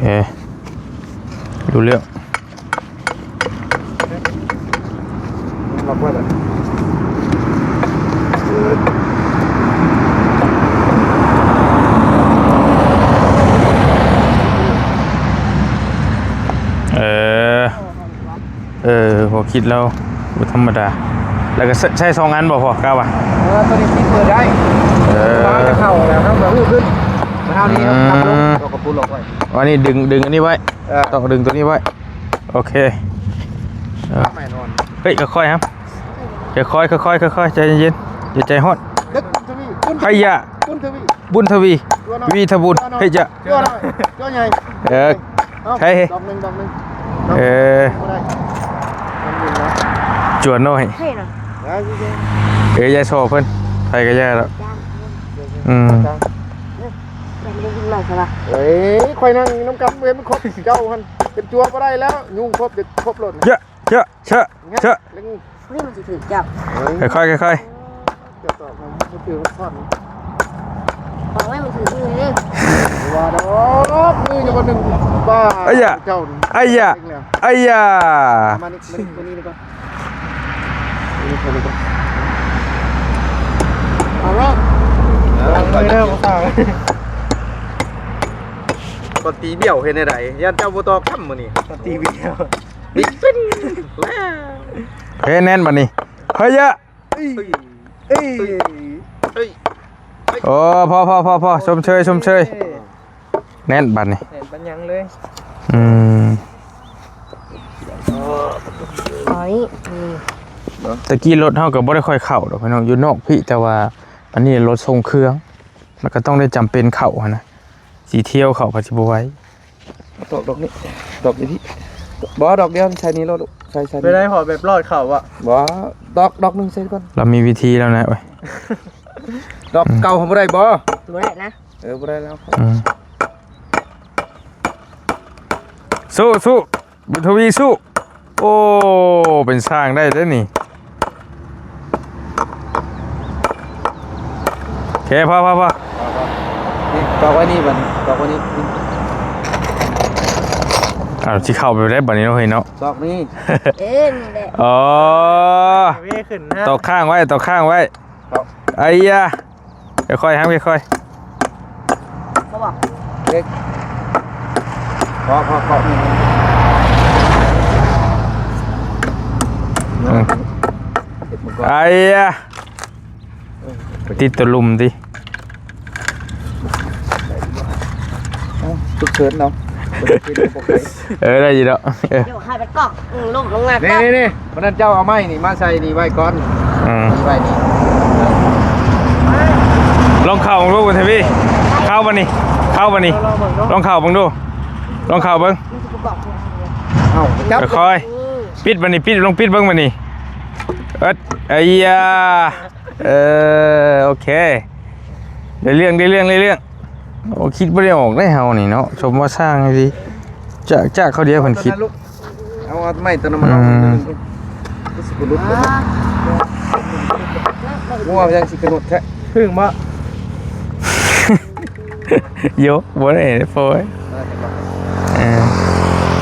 ຮູ້ເລື່ອງ ລັອກໄວ້ແລ້ວ ເອີ. ເອີ ຫົວຄິດລາວບໍ່ທຳມະດາ ແລ້ວກໍໃຊ້ ໃຊ້ສອງອັນບໍ່ພໍ່ ກະວ່າ ເອີ ຕົວນີ້ຕິດເປີດໄດ້ ເອີ ວາງແຕ່ເຂົ້າແລ້ວ ເຮົາກໍຮູ້ຂຶ້ນ ເຮົານີ້ ອືມ ເຮົາກໍປຸນອອກໄວ້ ອັນນີ້ດຶງ ດຶງອັນນີ້ໄວ້ ເອີ ຕ້ອງດຶງຕົວນີ້ໄວ້ ໂອເຄ ເອີ ເຮີ້ຍ ຄ່ອຍໆ ຮະ ຄ່ອຍໆ ຄ່ອຍໆ ຄ່ອຍໆ ໃຈເຢັນໆ ຢ່າໃຈຮ້ອນ ເດັກບຸນທະວີ ໄພຍະ ບຸນທະວີ ບຸນທະວີ ວີທະບຸນ ເຮີ້ຍ ຈະ ຕົວນ້ອຍ ຕົວໃຫຍ່ ເອີ ເອົາ ໃຜ ດອກໜຶ່ງ ດອກໜຶ່ງ ເອີ ບໍ່ໄດ້ ຕົວນ້ອຍ ເອີ ຢ່າສໍ້ເພິ່ນ ໃຜກໍຢ່າດອກ ອືມ ເອີຍ ຂ້ອຍນັ່ງນຳກັນ ເຫັນມັນຄົບ ເຈົ້າຫັ້ນ ເປັນຈົວບໍ່ໄດ້ແລ້ວ ຍຸງຄົບ ຈະຄົບໂລດ ເຈາະ ເຈາະ ເຈາະ ເຮີ້ຍ ມັນຊິຖືກຈັບ ເອີຍ ຄ່ອຍໆ ຄ່ອຍໆ ເຈົ້າຕອບ ມັນຖືກມັນຊ້ອນ ຂອງໄວ້ມັນຖືກມືເດ້ ວ່າດອກ ມືຢູ່ບໍ່ໜຶ່ງ ບ້າ ໄອ້ຍະ ເຈົ້ານີ້ ໄອ້ຍະ ເກັ່ງແລ້ວ ໄອ້ຍະ ມານີ້ ມານີ້ ມານີ້ກ່ອນ ມານີ້ກ່ອນ ເອົາລະ ເອົາລະ ກໍຕີບ້ຽວເຮັດແນວໃດ ຢ້ານເຈົ້າບໍ່ຕອກຊ້ຳມື້ນີ້ ກໍຕີບ້ຽວ ເຮີ້ຍ ແນ່ນບັດນີ້ ເຮີ້ຍ ເອີຍ ເອີຍ ເອີຍ ໂອ້ ພໍໆໆໆ ຊົມເຊີຍ ຊົມເຊີຍ ແໜ້ນບັດນີ້ ແໜ້ນປານຫຍັງເລີຍ ອືມ ຕະກີ້ລົດເຮົາກໍບໍ່ໄດ້ຄ່ອຍເຂົ້າດອກພີ່ນ້ອງ ຢູ່ນອກພີ້ ແຕ່ວ່າອັນນີ້ລົດສົ່ງເຄື່ອງ ມັນກໍຕ້ອງໄດ້ຈຳເປັນເຂົ້າຫັ້ນນະ ຊິທ່ຽວເຂົ້າກໍຊິບໍ່ໄຫວ ດອກ ດອກນີ້ ດອກຢູ່ພີ້ ບໍ່ ດອກດຽວໃສ່ນີ້ໂລດ ໃສ່ ໃສ່ ໄປໄດ້ພໍແບບລອດເຂົ້າບໍ່ ບໍ່ ດອກ ດອກໜຶ່ງໃສ່ກ່ອນ ລາວມີວິທີແລ້ວນະ ໂອ້ຍ ດອກເກົ່າບໍ່ໄດ້ບໍ່ ບໍ່ໄດ້ນະ ເອີ ບໍ່ໄດ້ແລ້ວ ອືມ ສູ້ໆ ບຸນທະວີສູ້ ໂອ້ ເປັນຊ່າງໄດ້ເດ້ນີ້ ໂອເຄ ພໍໆໆ ນີ້ ຕອກໄວ້ນີ້ບັດນີ້ ຕອກໄວ້ນີ້ ອ້າວ ຊິເຂົ້າໄປໄດ້ບັດນີ້ເນາະ ເຮີ້ຍເນາະ ຕອກນີ້ ເອີ ນີ້ແຫຼະ ອໍ ເວຂຶ້ນນະ ຕອກຄ້າງໄວ້ ຕອກຄ້າງໄວ້ ເຂົ້າ ໄອ້ຍາ ຄ່ອຍໆ ຫາມ ຄ່ອຍໆ ເຂົ້າບໍ່ ເຫຼັກ ເຄາະ ເຄາະ ເຄາະ ນີ້ ອືມ ເຮັດມັນກ່ອນ ໄອ້ຍາ ເອີ ຕິດຕົວລຸ່ມຕິ ເອົ້າ ສຸກເສີນເນາະ ບໍ່ໄດ້ກິນບໍ່ໄດ້ ເອີ ໄດ້ຢູ່ດອກ ເອີ ເດີນໃຫ້ໄປກອກ ອືມ ລົ້ມລົງມາ ນີ້ ກອກ ນີ້ ນີ້ ວັນນັ້ນເຈົ້າເອົາໄມ້ນີ້ມາໃສ່ນີ້ໄວ້ກ່ອນ ອືມ ນີ້ໄວ້ນີ້ ລອງເຂົ້າເບິ່ງດູ ບຸນທະວີ ເຂົ້າບໍ່ນີ້ ເຂົ້າບໍ່ນີ້ ລອງເຂົ້າເບິ່ງດູ ລອງເຂົ້າເບິ່ງ ມັນຊິບໍ່ກອກ ເອົາ ຈັບ ຄ່ອຍ ເອີ ປິດບັດນີ້ ປິດ ລອງປິດເບິ່ງບັດນີ້ ເອີ ໄອ້ຢາ ເອີ ໂອເຄ ໄດ້ເລື່ອງ ໄດ້ເລື່ອງ ໄດ້ເລື່ອງ. ໂອ້ ຄິດບໍ່ໄດ້ອອກເດ້ເຮົານີ້ເນາະ ສົມວ່າຊ່າງດີ ຈາກ ຈາກເຂົາດຽວເພິ່ນຄິດ ເອົາໄມ້ຕົວນັ້ນມາລອງ ອືມ ມັນຊິບໍ່ຫຼຸດເດ້ ງົວຍັງຊິກະໜົດແທ້ ເພິ່ງບໍ່? ໂຍ ບໍ່ໄດ້ ໂອ້ຍ ເອີ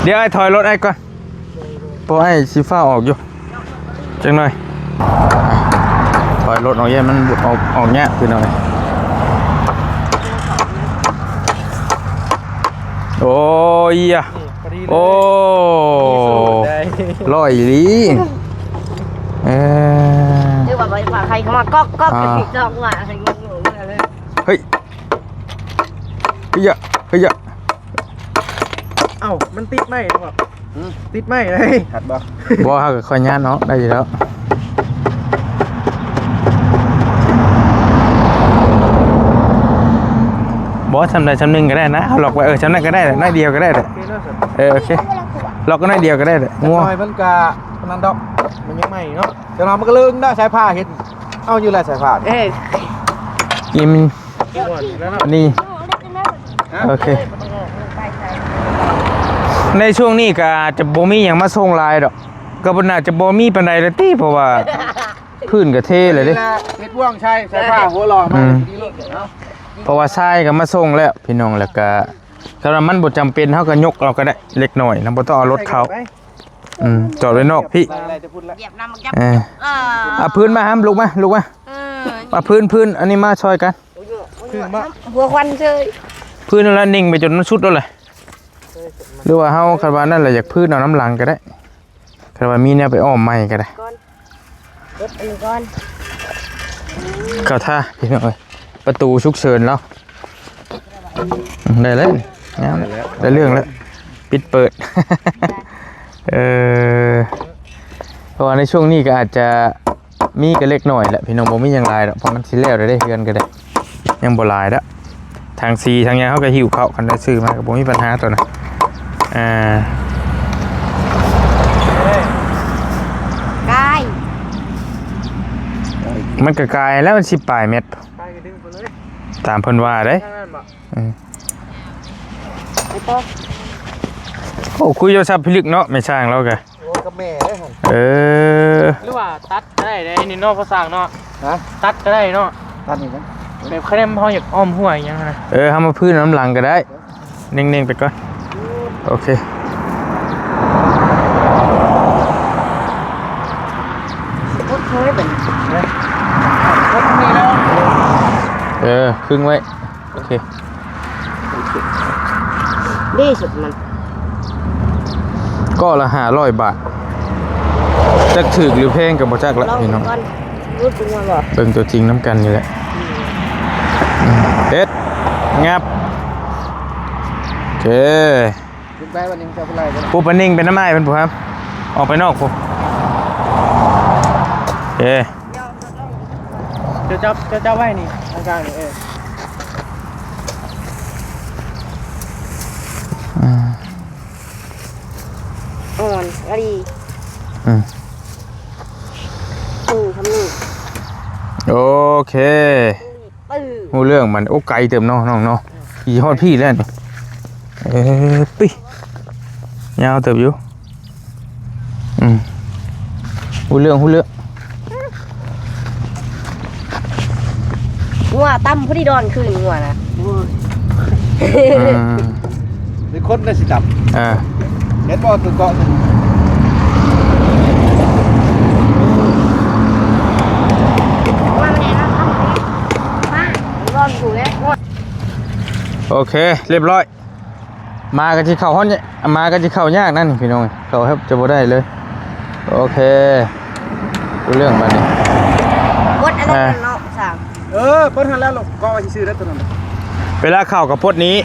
ດຽວອ້າຍຖອຍລົດອ້າຍກ່ອນ ເພາະອ້າຍຊິຟ້າວອອກຢູ່ ຈັກໜ່ອຍ ຖອຍລົດອອກ ຢ້ານມັນອອກ ອອກຍາກ ພີ່ນ້ອງ. ໂອ້ຍ ໂອ້ ຮ້ອຍອີ່ຫຼີ ເອີ ຄືວ່າ ວ່າໃຜເຂົ້າມາກອກໆ ອ່າ ກະຕິກອກວ່າໃຫ້ງົງໆ ເລີຍ ເຮີ້ຍ ເຮີ້ຍ ເຮີ້ຍ ເອົ້າ ມັນຕິດໄມ້ບໍ່? ຫືມ? ຕິດໄມ້ເລີຍ ຂັດບໍ່? ບໍ່ ເຮົາກໍຄ່ອຍຍາດເນາະ ໄດ້ຢູ່ແລ້ວ ບໍ່ ສ່ຳໃດສ່ຳໜຶ່ງກໍໄດ້ນະ ເຮົາລັອກໄວ້ ເອີ ສ່ຳນັ້ນກໍໄດ້ແຫຼະ ໜ້ອຍດຽວກໍໄດ້ແຫຼະ ໂອເຄເນາະ ເອີ ໂອເຄ ລັອກກໍໜ້ອຍດຽວກໍໄດ້ແຫຼະ ງົວ ໜ້ອຍມັນກໍນັ້ນດອກ ມັນຍັງໃໝ່ເນາະ ແຕ່ວ່າມັນກໍເລີງໄດ້ ສາຍຟ້າເຮັດ ເອົາຢູ່ແຫຼະສາຍຟ້າ ເອີ ອີ່ມ ອັນນີ້ ໂອເຄ ໃນຊ່ວງນີ້ກໍອາດຈະບໍ່ມີຫຍັງມາສົ່ງຫຼາຍດອກ ກໍບໍ່ ໜ້າຈະບໍ່ມີປານໃດແລ້ວຕິ ເພາະວ່າພື້ນກໍເທແລ້ວເດ້ ນີ້ແຫຼະ ເຮັດບ່ວງໃສ່ ໃສ່ຜ້າຫົວຫຼໍ່ມາ ອືມ ເນາະ ເພາະວ່າຊາຍກໍມາສົ່ງແລ້ວພີ່ນ້ອງ ແລ້ວກໍ ຖ້າວ່າມັນບໍ່ຈຳເປັນ ເຮົາກໍຍົກເອົາກໍໄດ້ເລັກນ້ອຍນະ ບໍ່ຕ້ອງເອົາລົດເຂົ້າ ອືມ ຈອດໄວ້ນອກພີ້ ເອີ ເອີ ເອົາພື້ນມາຫຳ ລຸກມາ ລຸກມາ ເອີ ເອົາພື້ນ ພື້ນ ອັນນີ້ມາຊ່ອຍກັນ ຂຶ້ນມາ ຫົວຄວັນເຊີຍ ພື້ນນັ້ນລະ ເນັ່ງໄປຈົນມັນສຸດໂລດແຫຼະ ຫຼືວ່າເຮົາ ຄັນວ່ານັ້ນລະ ຢາກພື້ນເອົານຳຫຼັງກໍໄດ້ ຄັນວ່າມີແນວໄປອ້ອມໃໝ່ກໍໄດ້ ເຂົ້າທ່າພີ່ນ້ອງເອີຍ ປະຕູສຸກເສີນລາວ ອືມ ໄດ້ແລ້ວ ງາມ ໄດ້ເລື່ອງແລ້ວ ປິດເປີດ ເອີ ເພາະວ່າໃນຊ່ວງນີ້ກໍອາດຈະ ມີກໍເລັກນ້ອຍແຫຼະພີ່ນ້ອງ ບໍ່ມີຫຍັງຫຼາຍດອກ ເພາະມັນຊິແລ້ວແລ້ວເດ້ ເຮືອນກໍໄດ້ ຍັງບໍ່ຫຼາຍດອກ ຖັງສີຖັງຫຍັງເຮົາກໍຫິ້ວເຂົ້າ ຄັນໄດ້ຊື້ມາກໍບໍ່ມີບັນຫາຕົວນັ້ນ ອ່າ ກາຍ ມັນກໍກາຍແລ້ວ ມັນສິບປາຍແມັດ ຕາມເພິ່ນວ່າເດ້ ເອີ ໄປຕໍ່ ໂອ້ ຄຸຍໂທລະສັບພິລຶກເນາະ ແມ່ຊ່າງລາວກະ ໂອ້ ກັບແມ່ເດ້ຫັ້ນ ເອີ ຫຼືວ່າຕັດກໍໄດ້ເດ້ ນີ້ເນາະ ພໍ່ຊ່າງເນາະ ຮະ ຕັດກໍໄດ້ເນາະ ຕັດນີ້ນະ ແບບຄັນເຮົາຢາກອ້ອມຫ້ວຍຫຍັງຫັ້ນນະ ເອີ ເຮົາມາພື້ນນຳຫຼັງກໍໄດ້ ເນັ່ງໆໄປກ່ອນ ໂອເຄ ກົດເລີຍບັດນີ້ ກົດນີ້ແລ້ວ ເອີ ຄຶງໄວ້ ໂອເຄ ດີສຸດມັນ ກໍລະຫ້າຮ້ອຍບາດ ຈັກຖືກຫຼືແພງກໍບໍ່ຈັກລະ ລອງ ພີ່ນ້ອງ ເບິ່ງກ່ອນ ຫຼຸດເປັນຫຍັງບໍ່ ເບິ່ງຕົວຈິງນຳກັນນີ້ແຫຼະ ອືມ ເຮັດ ງັບ ໂອເຄ ຂຶ້ນໄປບັດນີ້ ເຈົ້າຂຶ້ນໄລ່ໄປ ຜູ້ປານິງໄປນຳອ້າຍເພິ່ນຜູ້ ອອກໄປນອກຜູ້ ເອີ ເຈົ້າຈັບ ເຈົ້າຈັບໄວ້ນີ້ ທາງກາງນີ້ ເອີ ອ່າ ອ່ອນກະດີ ອືມ ເອີ ທຳນີ້ ໂອເຄ ປຶ້ງ ຮູ້ເລື່ອງມັນ ໂອ້ ໄກເຕີບເນາະ ນ້ອງເນາະ ຂີ່ຮອດພີ້ແລ້ວນີ້ ເອີ ປິ ຍາວເຕີບຢູ່ ອືມ ຮູ້ເລື່ອງ ຮູ້ເລື່ອງ ງົວຕຳພໍດີດອນຄືນ ງົວນະ ໂອ້ຍ ອືມ ມີຄົນໄດ້ຊິຕຳ ເອີ ເຫັນບໍ່ ຕົວເກາະໜຶ່ງ ມາແລ້ວ ມາ ລອງດູເດ້ ໂອເຄ ລຽບຮ້ອຍ ໝາກໍຊິເຂົ້າຮອດ ໝາກໍຊິເຂົ້າຍາກນັ້ນພີ່ນ້ອງ ເຂົ້າແທບຈະບໍ່ໄດ້ເລີຍ ໂອເຄ ຮູ້ເລື່ອງບັດນີ້ ກົດອັນນັ້ນ ອ່າ ເນາະ ຊ່າງ ເອີ ເປີດຫັ້ນແລ້ວ ກໍວ່າຊິຊື້ໄດ້ຕົວນັ້ນ ເວລາເຂົ້າກໍປົດນີ້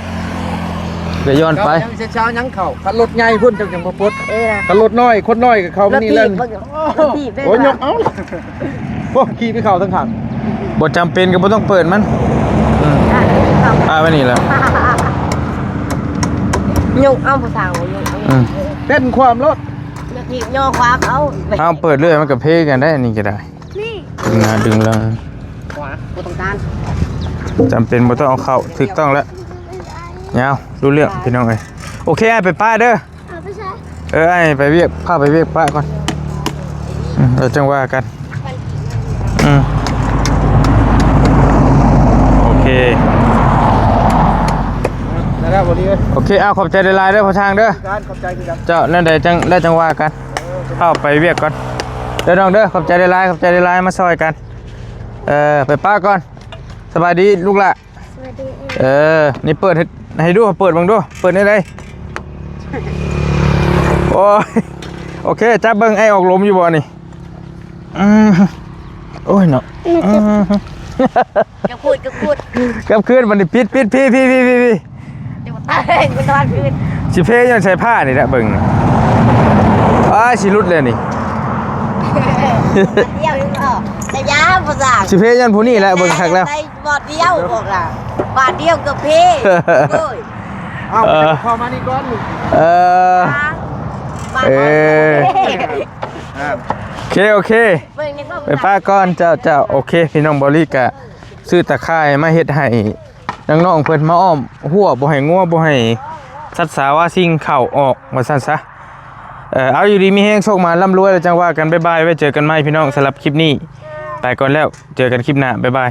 ກໍຍ້ອນໄປ ເຈົ້າຍັງເຊົ້າຍັງເຂົ້າ ຄັນລົດໃຫຍ່ພຸ້ນເຈົ້າຈັ່ງບໍ່ປົດ ເອີ ຄັນລົດນ້ອຍ ຄົນນ້ອຍກໍເຂົ້າມານີ້ແລ້ວ ລົດຖີບ ໂອ້ຍ ຍົກເອົາ ໂອ້ ຂີ່ໄປເຂົ້າທາງຂ້າງ ບໍ່ຈຳເປັນກໍບໍ່ຕ້ອງເປີດມັນ ອືມ ອ່າ ປະມານນີ້ແຫຼະ ຍົກເອົາ ຜູ້ສາວຍົກເອົາ ອືມ ເຮັດຄວາມໂລດ ຢ່າຖີບຍໍຂວາເຂົາ ເຮົາເປີດເລື້ອຍມັນກໍເພກັນໄດ້ ອັນນີ້ກໍໄດ້ ດຶງໜ້າດຶງຫຼັງ ຂວາ ບໍ່ຕ້ອງການ ຈຳເປັນບໍ່ຕ້ອງເອົາເຂົ້າ ຖືກຕ້ອງແລ້ວ ຍາວ ຮູ້ເລື່ອງພີ່ນ້ອງເອີຍ ໂອເຄ ອ້າຍໄປປະເດີ ເອົາໄປໃສ? ເອີ ອ້າຍໄປວຽກ ພາໄປວຽກປະກ່ອນ ອືມ ແລ້ວຈັ່ງວ່າກັນ ອືມ ໂອເຄ ໄດ້ແລ້ວບໍ່ດີເອີຍ ໂອເຄ ເອົາ ຂອບໃຈຫຼາຍໆເດີພໍ່ຊ່າງເດີ ການຂອບໃຈຄືກັນ ເຈົ້າ ແນວໃດຈັ່ງ ແລ້ວຈັ່ງວ່າກັນ ເອີ ພາໄປວຽກກ່ອນ ເດີນ້ອງເດີ ຂອບໃຈຫຼາຍໆ ຂອບໃຈຫຼາຍໆ ມາຊ່ອຍກັນ ເອີ ໄປປະກ່ອນ ສະບາຍດີລູກຫຼ້າ ສະບາຍດີ ເອີ ນີ້ເປີດໃຫ້ ໃຫ້ດູ ເປີດເບິ່ງດູ ເປີດແນວໃດ ໂອ້ຍ ໂອເຄ ຈັບເບິ່ງ ອ້າຍອອກລົມຢູ່ບໍ່ນີ້ ອືມ ໂອ້ຍເນາະ ອືມ ກັບຄືນ ກັບຄືນ ກັບຄືນ ບັດນີ້ປິດ ປິດ ພີ້ ພີ້ ພີ້ ພີ້ ເຈົ້າຕາຍ ກູຕາຍຄືນ ຊິເພຍ້ອນສາຍຟ້ານີ້ແຫຼະເບິ່ງ ອ້າຍ ຊິຫຼຸດແລ້ວນີ້ ດຽວ ແຕ່ຢ່າບໍ່ສ້າງ ຊິເພຍ້ອນຜູ້ນີ້ແຫຼະ ເບິ່ງຄັກແລ້ວ ໄດ້ບາດດຽວ ບອກລະ ບາດດຽວກໍເພ ໂອ້ຍ ເອົາ ເອີ ເຂົ້າມານີ້ກ່ອນ ເອີ ບາດ ເອີ ໂອເຄ ໂອເຄ ເບິ່ງໃນຄອມ ໄປປະກ່ອນ ເຈົ້າ ເຈົ້າ ໂອເຄ ພີ່ນ້ອງ ເບົາລີກະຊື້ຕາຂ່າຍມາເຮັດໃຫ້ນ້ອງໆເພິ່ນ ມາອ້ອມຮົ້ວ ບໍ່ໃຫ້ງົວ ບໍ່ໃຫ້ສັດສາວາສິ່ງເຂົ້າອອກ ວ່າຊັ້ນຊະ ເອີ ເອົາ ຢູ່ດີມີແຮງ ໂຊກມານ ລ່ຳລວຍ ແລ້ວຈັ່ງວ່າກັນ ບາຍບາຍ ໄວ້ເຈີກັນໃໝ່ ພີ່ນ້ອງ ສຳລັບຄລິບນີ້ ໄປກ່ອນແລ້ວ ເຈີກັນຄລິບໜ້າ ບາຍບາຍ.